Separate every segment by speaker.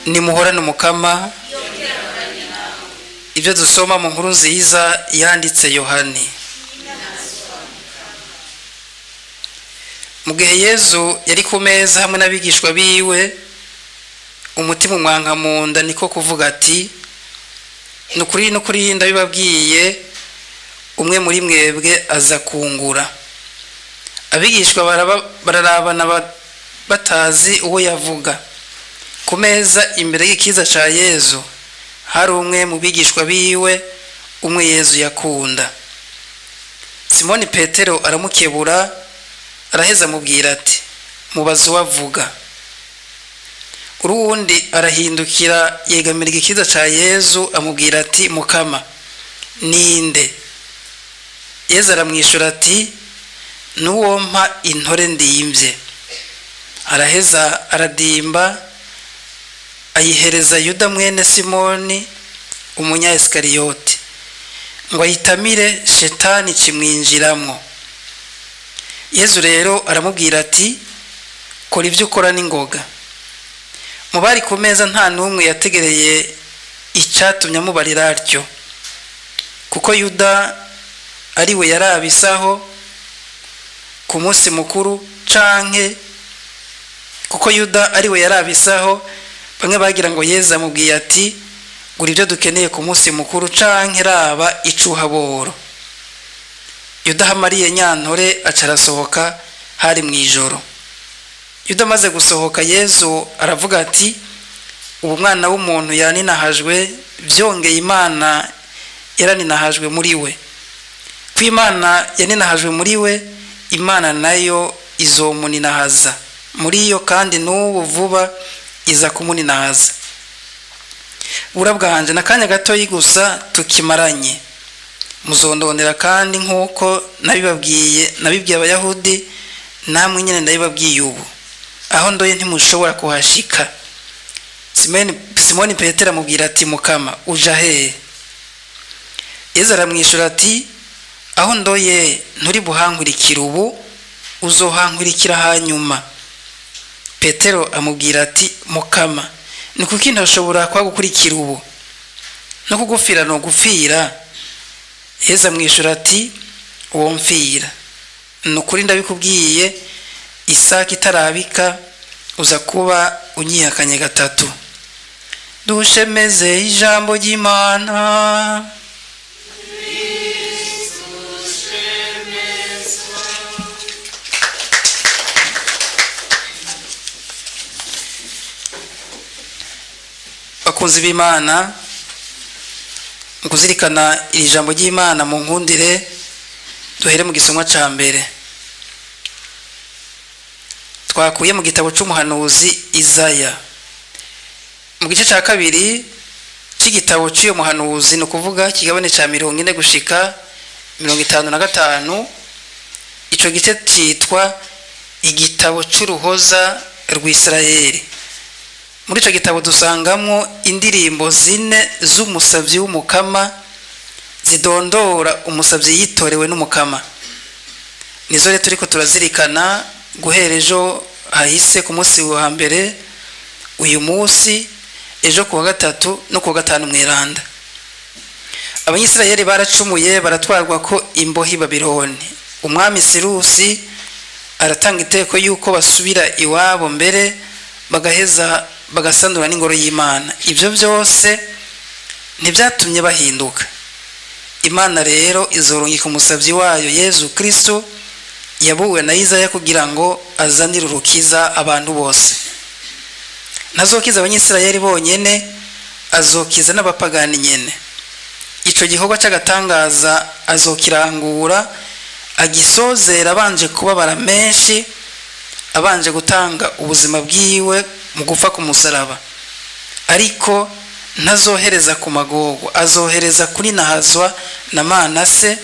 Speaker 1: Nimuhorane Umukama. Ibyo dusoma mu nkuru nziza yanditse Yohani. Mu gihe Yezu yari ku meza hamwe n'abigishwa biwe, umutima umwanka mu nda, niko kuvuga ati: "Ni ukuri ndabibabwiye, umwe muri mwebwe aza kungura." Abigishwa bararabana batazi uwo yavuga. Ku meza imbere y'ikiza ca Yezu hari umwe mu bigishwa biwe, umwe Yezu yakunda. Simoni Petero aramukebura, araheza amubwira ati: "Mubaze uwo avuga." Uruwundi arahindukira yegamira igikiza ca Yezu, amubwira ati: "Mukama, ninde?" Yezu aramwishura ati: "N'uwo mpa intore ndimvye." Araheza aradimba, ayihereza Yuda mwene Simoni umunya Isikariyoti ngo ayitamire, shetani kimwinjiramwo. Yezu rero aramubwira ati: "Kora ibyo ukora n'ingoga." Mu bari ku meza nta n'umwe yategereye icyatumye amubarira atyo, kuko Yuda ari we yarabisaho ku munsi mukuru, canke kuko Yuda ari we yarabisaho, bamwe bagira ngo Yezu amubwiye ati: "Gura ibyo dukeneye ku munsi mukuru," canke "Raba icuhaboro." Yuda ahamariye nyantore aca arasohoka, hari mu ijoro. Yuda amaze gusohoka, Yezu aravuga ati: "Ubu umwana w'umuntu yaninahajwe, byongeye Imana yaraninahajwe muri we. Ko Imana yaninahajwe muri we, Imana nayo izomuninahaza muri yo, kandi n'ubu vuba iza kumuninahaza." Bura bwanje, n'akanya gatoyi gusa tukimaranye, muzondondera, kandi nk'uko nabibabwiye, nabibwiye Abayahudi, namwe nyine ndabibabwiye ubu: aho ndoye ntimushobora kuhashika. Simoni Petero amubwira ati: "Mukama, uja hehe?" Yezu aramwishura ati: "Aho ndoye nturi buhankurikira ubu, uzohankurikira hanyuma." Petero amubwira ati: "Mukama, ni kuki ntashobora kuhagukurikira ubu? No kugupfira no gupfira." Yezu amwishura ati: "Uwo mfira, ni ukuri ndabikubwiye, isaka itarabika uza kuba unyihakanye gatatu." Dushemeze ijambo ry'Imana. Bakunzi b'Imana, mu kuzirikana iri jambo ry'Imana, mu nkundire duhere mu gisomwa ca mbere twakuye mu gitabo c'umuhanuzi Izaya, mu gice ca kabiri c'igitabo c'uyo muhanuzi, ni ukuvuga kigabane ca 40 gushika 55. Ico gice citwa igitabo c'uruhoza rw'Isirayeli. Muri ico gitabo dusangamwo indirimbo zine z'umusavyi w'Umukama, zidondora umusavyi yitorewe n'Umukama. Nizo rero turiko turazirikana guhera ejo hahise ku munsi wa mbere, uyu munsi, ejo kuwa gatatu no kuwa gatanu mweranda. Abanyisirayeli baracumuye, baratwarwa ko imbohi Babiloni. Umwami Sirusi aratanga iteko yuko basubira iwabo, mbere bagaheza bagasanura n'ingoro y'Imana. Ibyo byose ntibyatumye bahinduka. Imana rero izorungika umusavyi wayo Yezu Kristo yabuwe na Izaya kugira ngo azanire urukiza abantu bose. Ntazokiza Abanyisirayeli bonyene, azokiza n'abapagani nyene. Ico gikorwa c'agatangaza azokirangura, agisozera abanje kubabara menshi, abanje gutanga ubuzima bwiwe mu gupfa ku musaraba. Ariko ntazohereza ku magogo, azohereza kuri nahazwa na Manase.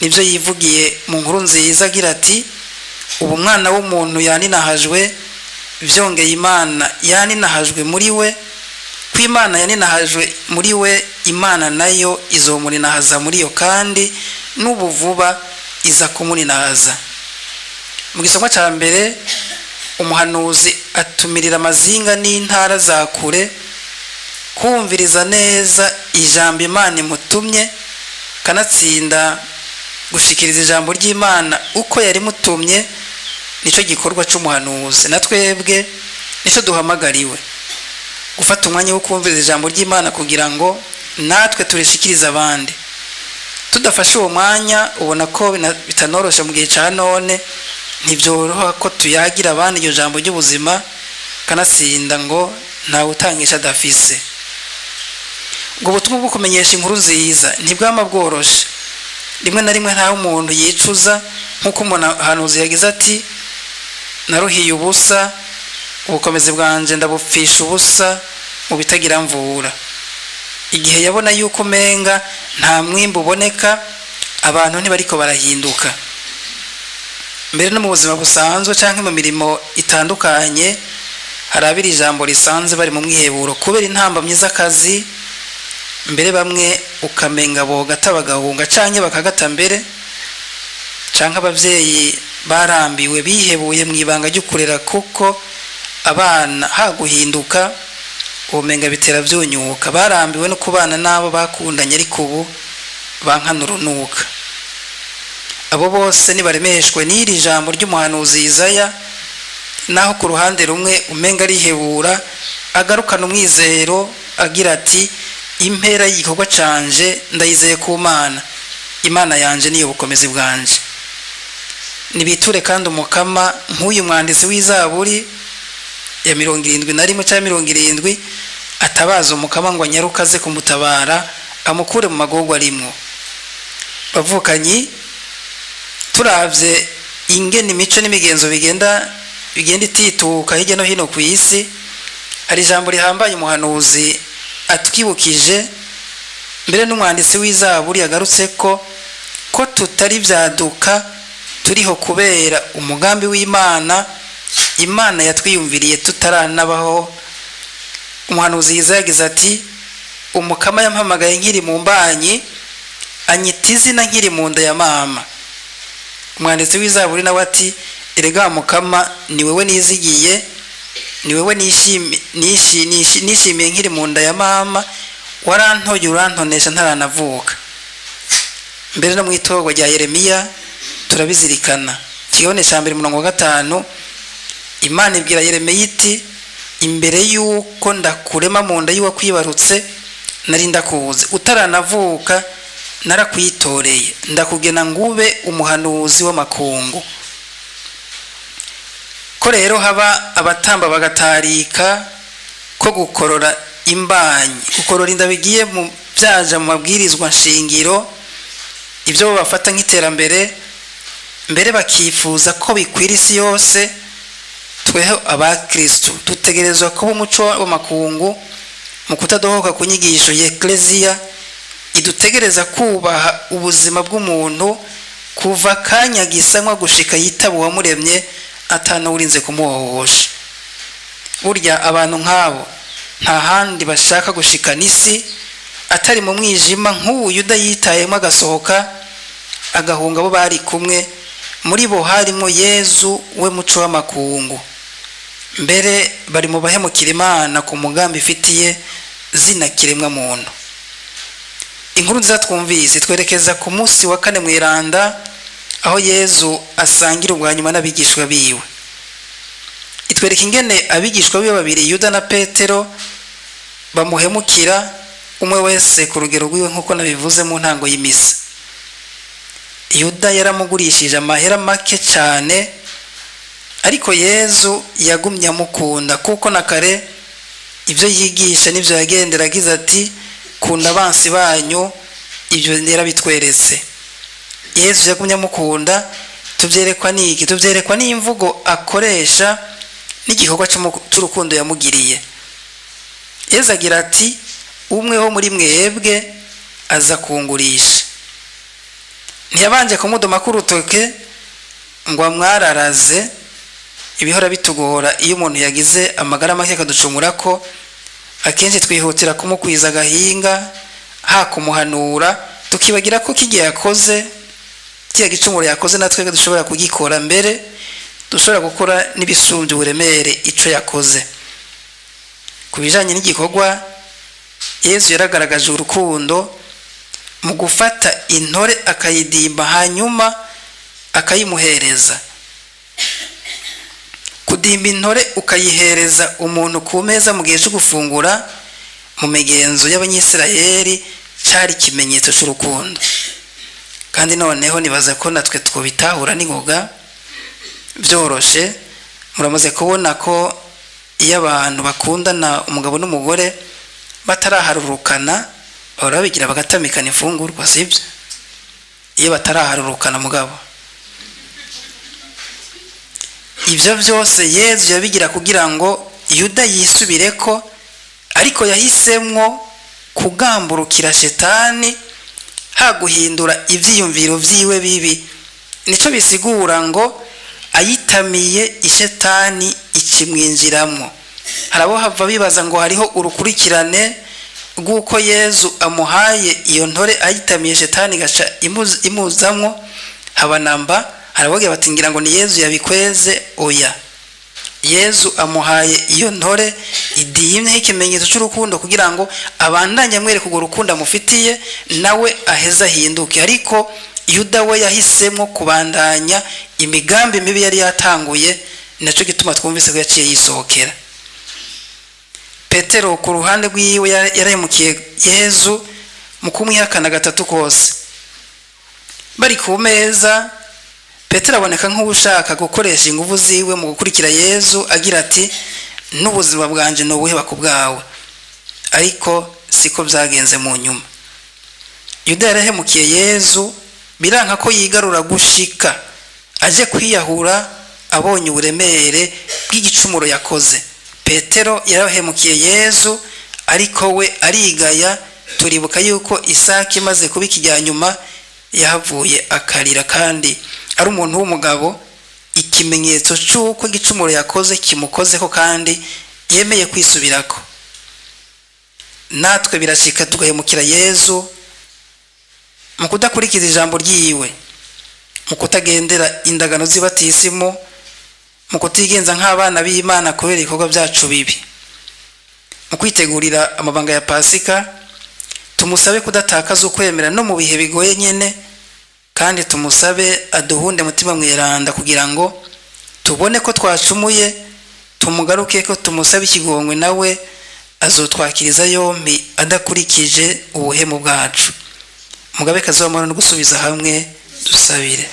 Speaker 1: Nibyo yivugiye mu nkuru nziza agira ati: "Ubu umwana w'umuntu yaninahajwe, byongeye Imana yaninahajwe muri we. Ko Imana yaninahajwe muri we, Imana nayo izomuninahaza muri yo, kandi n'ubu vuba iza kumuninahaza." Mu gisomwa ca mbere Umuhanuzi atumirira amazinga n'intara za kure kumviriza neza ijambo Imana imutumye, kanatsinda gushikiriza ijambo ry'Imana uko yari mutumye. Nicyo gikorwa cy'umuhanuzi, na twebwe nicyo duhamagariwe, gufata umwanya wo kumviriza ijambo ry'Imana kugira ngo natwe turishikirize abandi. Tudafashe uwo mwanya, ubona ko bitanoroshe mu gihe cya none, ntibyoroha ko tuyagira abandi iryo jambo ry'ubuzima, kanatsinda ngo ntawe utangisha adafise. Ubwo butumwa bwo kumenyesha inkuru nziza ntibwama bworoshe. Rimwe na rimwe ntawe umuntu yicuza, nk'uko umuhanuzi yagize ati: "Naruhiye ubusa, ubukomezi bwanje ndabupfisha ubusa mu bitagira mvura." Igihe yabona yuko umenga nta mwimbu uboneka, abantu ntibariko barahinduka. Mbere no mu buzima busanzwe cyangwa mu mirimo itandukanye, hari abiri ijambo risanzwe bari mu mwiheburo kubera intambamyi z'akazi. Mbere bamwe ukamenga bogata bagahunga canke bakagata mbere, canke abavyeyi barambiwe, bihebuye mu ibanga ryo kurera, kuko abana haguhinduka ubumenga bitera vyunyuka. Barambiwe no kubana n'abo bakundanye, ariko ubu bankana urunuka. Abo bose nibaremeshwe n'iri jambo ry'umuhanuzi Yesaya. Naho ku ruhande rumwe umenga arihebura, agarukana umwizero agira ati: "Impera y'igikorwa canje ndayizeye ku Mana, Imana yanje niyo bukomezi bwanje." Nibiture kandi Umukama nk'uyu mwanditsi w'Izaburi ya 71 cyangwa 70, atabaza Umukama ngo anyaruke aze kumutabara, amukure mu magorwa arimwo. Bavukanyi, turavye ingene imico n'imigenzo bigenda itituka hirya no hino ku isi, hari ijambo rihambaye umuhanuzi atwibukije, mbere n'umwanditsi w'Izaburi yagarutse ko tutari vyaduka, turiho kubera umugambi w'Imana. Imana yatwiyumviriye tutaranabaho. Umuhanuzi Yesaya yagize ati: "Umukama yampamagaye nkiri mu mbanyi, anyita izina nkiri mu nda ya mama." Umwanditsi w'Izaburi nawe ati: "Erega Mukama, ni wewe nizigiye, ni wewe nishimiye nkiri mu nda ya mama, warantoye urantonesha ntaranavuka." Mbere no mu itorwa rya Yeremiya turabizirikana. Ikigabane cya mbere, umurongo wa 5, Imana ibwira Yeremiya iti: "Imbere y'uko ndakurema mu nda y'uwakwibarutse nari ndakuzi, utaranavuka narakwitoreye, ndakugena ngube umuhanuzi w'amakungu." Ko rero haba abatamba bagatarika ko gukorora imbanyi, gukorora inda bigiye mu byaja mu mabwirizwa nshingiro, ibyo bafata nk'iterambere, mbere bakifuza ko bikwira isi yose, tweho abakristu dutegerezwa kuba umuco w'amakungu mu kutadohoka ku nyigisho y'Ekleziya idutegereza kubaha ubuzima bw'umuntu kuva akanya gisanwa gushika yitaba Uwamuremye, atanuwurinze kumuhohosha. Burya abantu nk'abo nta handi bashaka gushikana isi atari mu mwijima, nk'ubu Yuda yitayemo agasohoka agahunga abo bari kumwe. Muri bo harimo Yezu we muco w'amakungu. Mbere bari mu bahemukira Imana ku mugambi ifitiye zina kiremwa muntu. Inkuru nziza twumvise twerekeza ku munsi wa kane mweranda, aho Yezu asangira ubwa nyuma n'abigishwa biwe. Itwereka ingene abigishwa biwe babiri, Yuda na Petero, bamuhemukira, umwe wese ku rugero rwiwe, nk'uko nabivuze mu ntango y'imisa. Yuda yaramugurishije amahera make cyane, ariko Yezu yagumye amukunda, kuko na kare ibyo yigisha n'ibyo yagendera agize ati: "Kunda abansi banyu." Ibyo yarabitweretse. Yezu yagumye amukunda. Tubyerekwa n'iki? Tubyerekwa n'imvugo akoresha n'igikorwa cy'urukundo yamugiriye. Yezu agira ati: "Umwe wo muri mwebwe aza kungurisha." Ntiyabanje kumudoma k'urutoke ngo amwararaze, ibihora bitugora iyo umuntu yagize amagara make akaducumura ko akenshi twihutira kumukwiza agahinga hakumuhanura, tukibagira ko kigiye yakoze, kiya gicumuro yakoze natwe dushobora kugikora mbere. Dushobora gukora n'ibisumbya uburemere ico yakoze. Ku bijanye n'igikorwa, Yezu yaragaragaje urukundo mu gufata intore akayidimba, hanyuma akayimuhereza. Kudimba intore ukayihereza umuntu ku meza mu gihe cyo gufungura, mu migenzo y'Abanyisirayeli cyari ikimenyetso cy'urukundo. Kandi noneho nibaza ko natwe twobitahura n'ingoga byoroshe. Muramaze kubona ko iyo abantu bakundana, umugabo n'umugore, bataraharurukana, bahora babigira bagatamikana imfungurwa, sibyo? Iyo bataraharurukana. Mugabo ibyo byose Yezu yabigira kugira ngo Yuda yisubire ko, ariko yahisemwo kugamburukira Shetani haguhindura ibyiyumviro byiwe bibi. Nicyo bisigura ngo ayitamiye ishetani ikimwinjiramo. Hari abo hava bibaza ngo hariho urukurikirane rw'uko Yezu amuhaye iyo ntore ayitamiye, Shetani igaca imuzamwo habanamba. Hari abagira bati ngira ngo ni Yezu yabikweze. Oya, Yezu amuhaye iyo ntore idimye nk'ikimenyetso cy'urukundo kugira ngo abandanye amwereka urwo rukundo amufitiye, nawe aheze ahinduke. Ariko Yuda we yahisemo kubandanya imigambi mibi yari yatanguye, nacyo gituma twumvise ko yaciye yisohokera. Petero ku ruhande rw'iwe yarahemukiye Yezu mu kumwihakana gatatu kose bari ku meza. Petero aboneka nk'ushaka gukoresha ingufu ziwe mu gukurikira Yezu, agira ati: "N'ubuzima bwanjye ni ubuheba ku bwawe." Ariko siko byagenze mu nyuma. Yuda yarahemukiye Yezu, biranka ko yigarura gushika aje kwiyahura abonye uburemere bw'igicumuro yakoze. Petero yarahemukiye Yezu, ariko we arigaya. Turibuka yuko Isaki imaze kuba ikijyanyuma yahavuye akarira, kandi ari umuntu w'umugabo, ikimenyetso cy'uko igicumuro yakoze kimukozeho kandi yemeye kwisubirako. Natwe birashika tugahemukira Yezu mu kudakurikiza ijambo ryiwe, mu kutagendera indagano z'ibatisimu, mu kutigenza nk'abana b'Imana kubera ibikorwa byacu bibi. Mu kwitegurira amabanga ya Pasika, tumusabe kudatakaza ukwemera no mu bihe bigoye nyine, kandi tumusabe aduhunde Mutima Mweranda kugira ngo tubone ko twacumuye, tumugaruke ko tumusabe ikigongwe, nawe azotwakiriza yombi adakurikije ubuhemu bwacu. Mugabekazi w'amahoro no gusubiza hamwe, dusabire.